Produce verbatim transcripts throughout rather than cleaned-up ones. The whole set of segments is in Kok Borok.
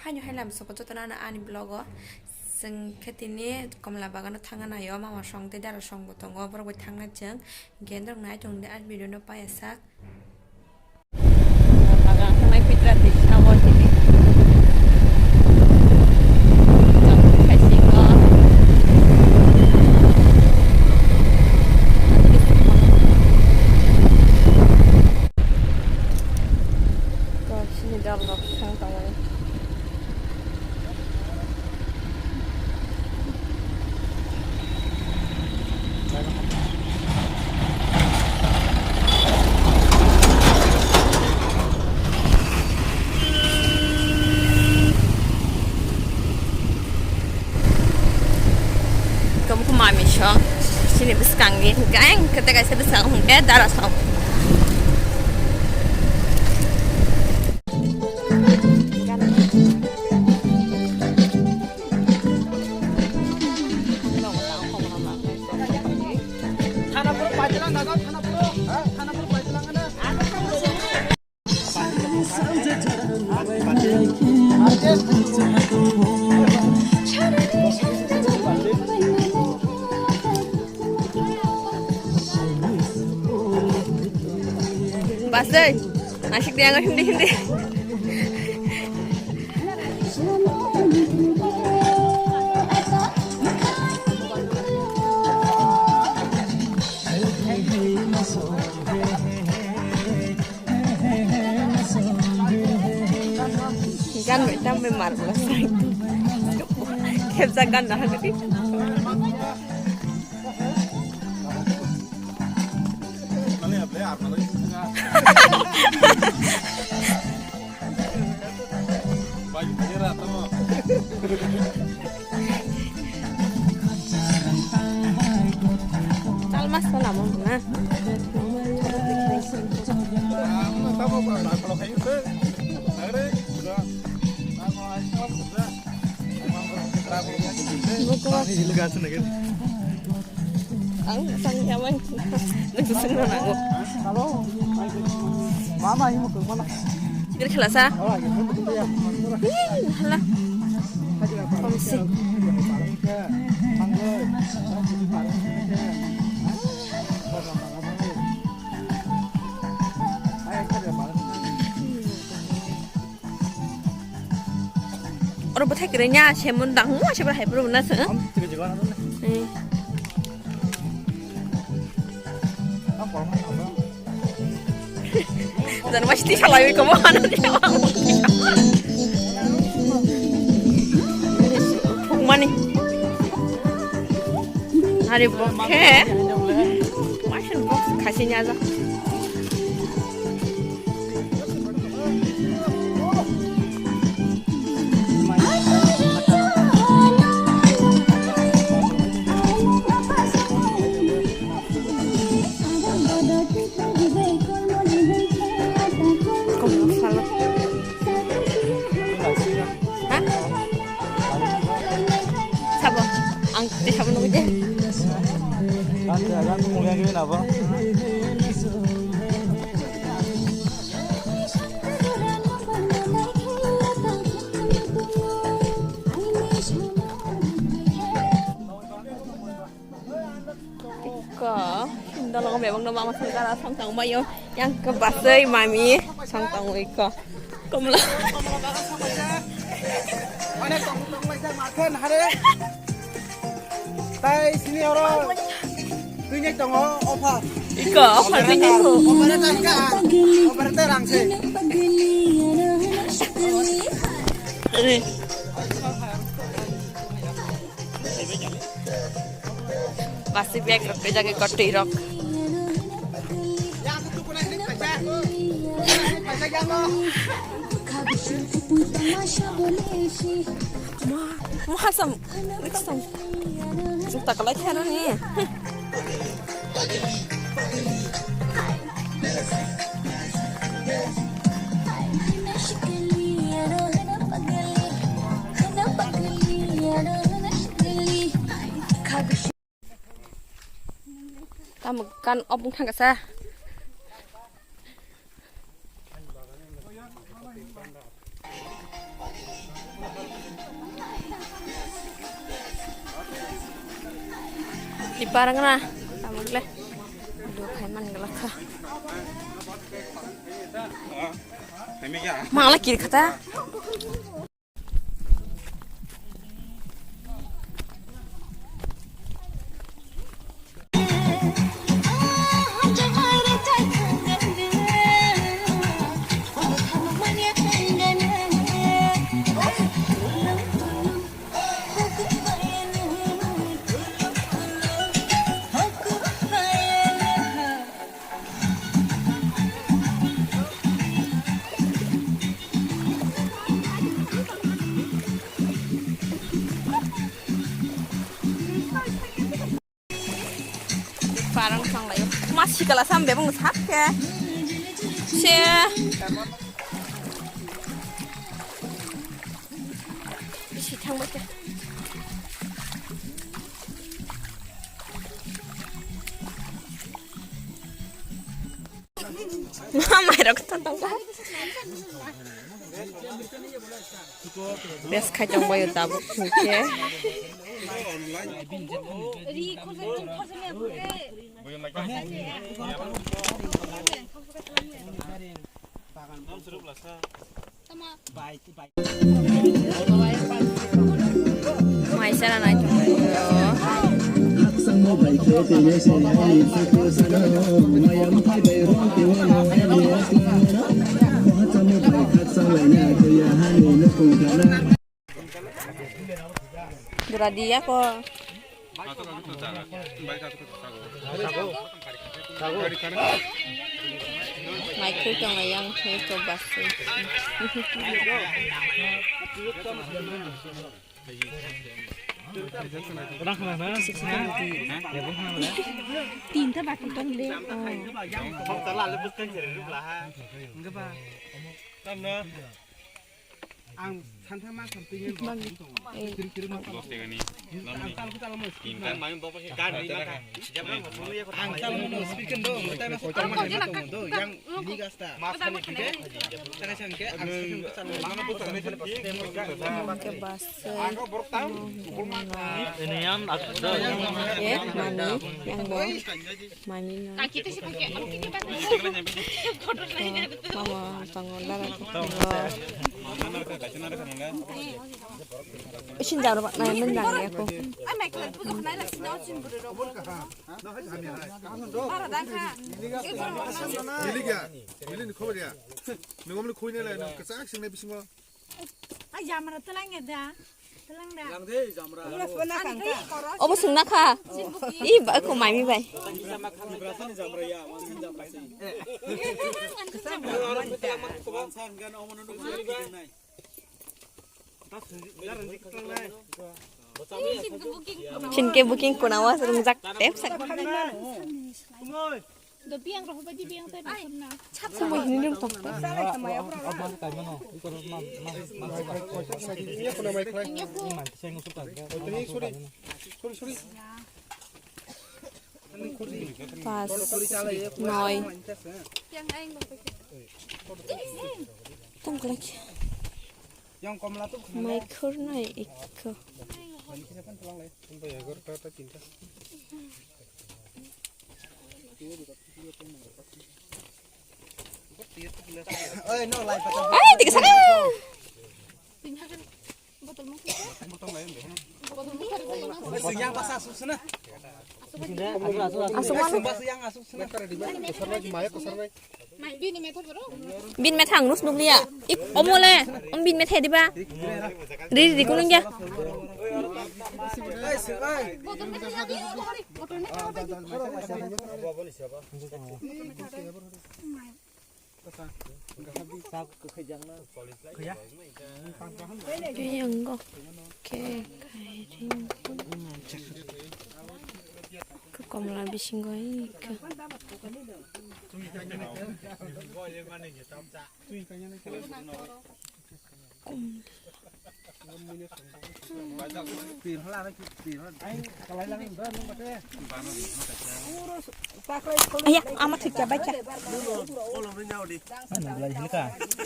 Aino hai lam soko jotono ano ani vlog o. Chwng khe tini Komla Bagano thangna naio, mama song tei dara song bo tongo, borok bai thangna chwng. Hinkhe norok nai tongdi ani video no paiya sak. Bagan thangnai pitra twi sabo tini. Chwng khai singo. Sini dal rok thang tongmani. Kamu khe mami song, sini bwskangni hwnkhe, ayang kete kaisa bwskang hwnkhe dara song. Basai, asik dia nggak hindi hindi. Gan bai tam bai mar bla sai. Khepjak gan na hagdi. Tal mas to lamo na. Buko. Ang sang yaman. Nagsusung na nago. Hello. Mama, imo kung mana? Gir khlasa. Oh, imo kung ya. Ih, hala. Komsi. Oro bwthai kwrwi nya semon dang mo se bai hai bro na se. Am tike jiba na. Eh. Jan mas ti salai ko mo anu. Mani. Hari bokhe. Masin bok khasi nya ja. Ha? Sabo, ang tei sabo nugui de. Iko, dologo bebak no mama song dara song tong bayo. Yang ke basai mami song tong iko. Komla. Onek tong tong lai jak makan hare. Tai sini oro. Tuinek tongo offer. Iko offer tuinek ko. Offer tangka. Offer terang se. Are. Plastic bag rok khe jagwi kotwi rok. Mahasam, mahasam. Jukta kalai khe rani. Tamo kan obung thangkasa. Parang na, tabuk le. Dukhai man galak kha. Mangla kiri khata. Parang thang layo. Ma sikala sam bebang sak ke. Se. Bisi thang ba ke. Mairok ta tongkha. Bes khai tongbaio tabuk hwnkhe. Mai chara nai tonglaio. Jora diya ko. Mai khoi tong yang khoi to bas. Tinta bakul tong le. Ang santang ma samtingen. Ang talku talamo. Ang talamo speaker do, tai ma sotang ma do, yang ini gasta. Mas kani pide. Taka sangke ang santang talamo. Ke bas. Ini yang aku do. Eh, mami, yang bo. Mami no. Mama, pangola ra. Isin jaro ba, nai men jang ya ko. Iligya, ili ni khobar ya. Nungom ni khoine lai nung kachak singnai bisingo. Ai, jamra telang ya da. Telang da. Telang de, jamra. Obo sungna kha. I ba ko mami bai. Jamra ya, wan san jamra si. Wan san gan omo no nung. Sin ke booking kuna was rungjak tep sak. Do biang roh ba di biang tei na. Sumui hini rim tok. Pas, noi. Tong kelek. Mai khur noi ikko. Ai, tiga sana. Yang pas asuh sana. Asuh mana? Yang asuh sana. Bin methang nus nukliya. Ik omole. Om bin methe diba. Ri ri kunung ya. Yang go. Ke kairing. Ke komla bisingo ai ke. Komla. Aya, ama thik ya, baikha.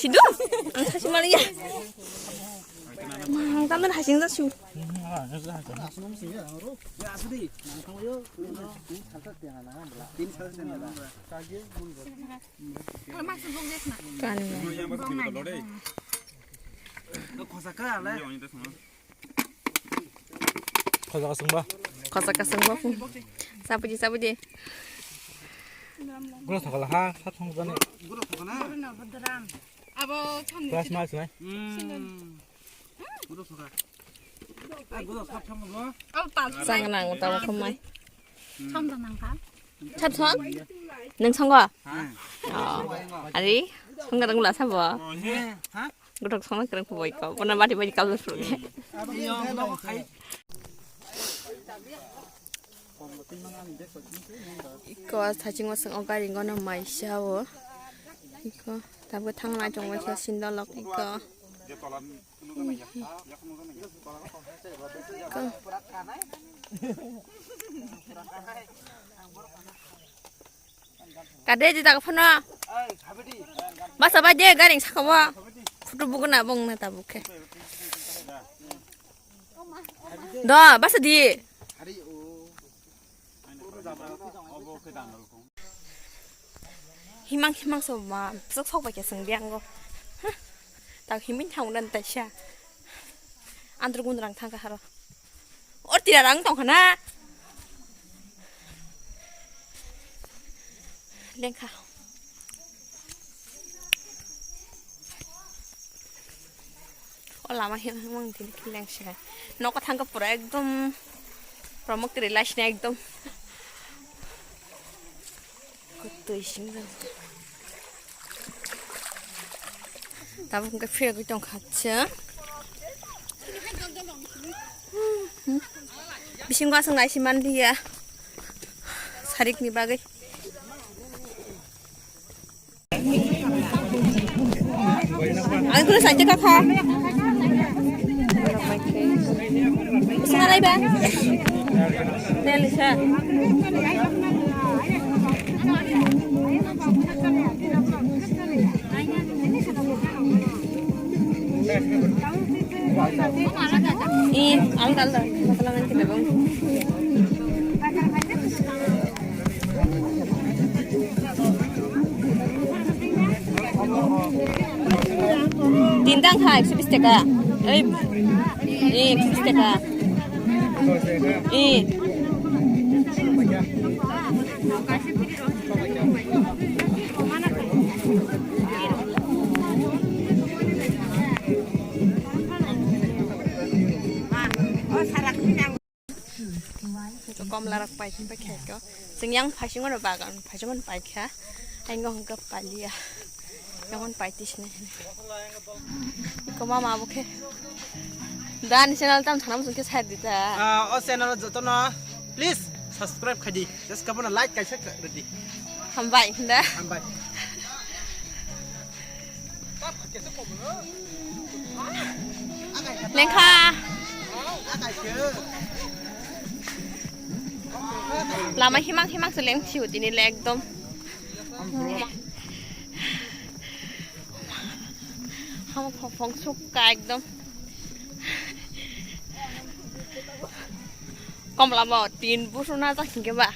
Sidu, ang sachi maliya. Ang tangan hasing sasu. Kani. Khoja kasung ba. Khoja kasung ba. Sabuji, sabuji. Gura thokala ha, sa thong jani. Abo thong. Class mas nai. Hmm. Gura thoka. Ah, gura thok thong bo. Sang nang ta khumai. Thong da nang ka. Thap thong? Nang thong go? Ha. Oh. Ari, thong ga dang la sa bo. Ha? Gutok songna kereng pho boy ko. Bona bati bati kabla suruh ke. Iko thachingo song o gari ngono maisa o. Iko tabuk thangna chongma khe sindolok iko. Iko. Kade di tak phano. Basa ba de garing saka wa. Photo buguna bong na tabuk khe. Do, basa di. Himang himang so ma sok sok ba khe sing biang go. Tak himin thang unan ta sha. Andro gun rang thang ka haro. Or tira rang tong khana. Lengkha. O lama hiya mang tini kileng sha. Nok thang ka pura ekdom pura mok tiri lashna ekdom. Kutui sing. Tabuk hwnkhe phirogwi tongkha chwng. Bisingo aswk naisi manliya. Sarikni bagwi. Ang tulo saite kakha. Smalai ba? Tel sa. Eh, alda, alda. Masala nang kita bang. Tintang ha, ekso bis taka. Ei, eh, ekso bis taka. Eh. Komla rok pai khe pai khe ko. Chwng yang phaisingo no bagan phaisingo no pai kha. Aingo hwnkhe paliya. Yamon pai tisne. Ko mama bo khe. Dan channel tam thanam sungke sai dita. Ah, o channel jotono please subscribe khadi. Just kabono like kaisa rwdi. Hambai hinda. Hambai. Lengkha. Lama himang himang se leng thiu tini le ekdom. Hamo khopong sukka ekdom. Komla bo tin busu na jak hingke ba.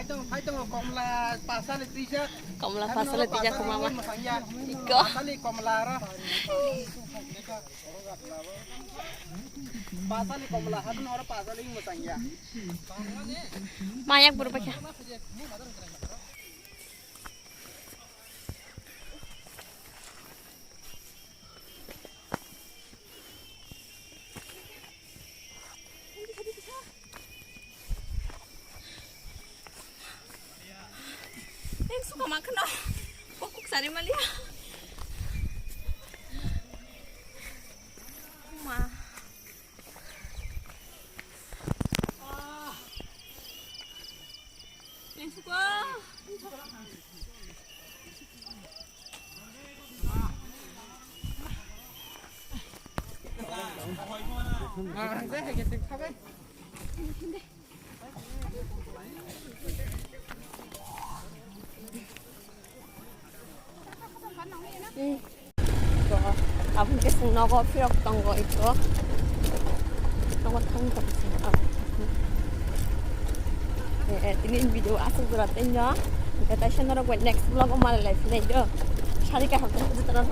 Hai tongo, hai tongo, komla pasali twijak. Komla pasali twijak ko mama. Iko. Pasali komla ro. Pasali komla, hakno oro pasali mwsang ya. Mayak buru pakya. Neng suka makan dong. Pokok sari malia. Ma. Neng suka. Abo hwnkhe chwng nogo phirok tongo iko. Nogo thang thang chwng. Eh, eh, tini video aswk jora tei no. Hwnkhe taisa norok bai next vlog o malai lai phinai do. Sari kaham tong jotono.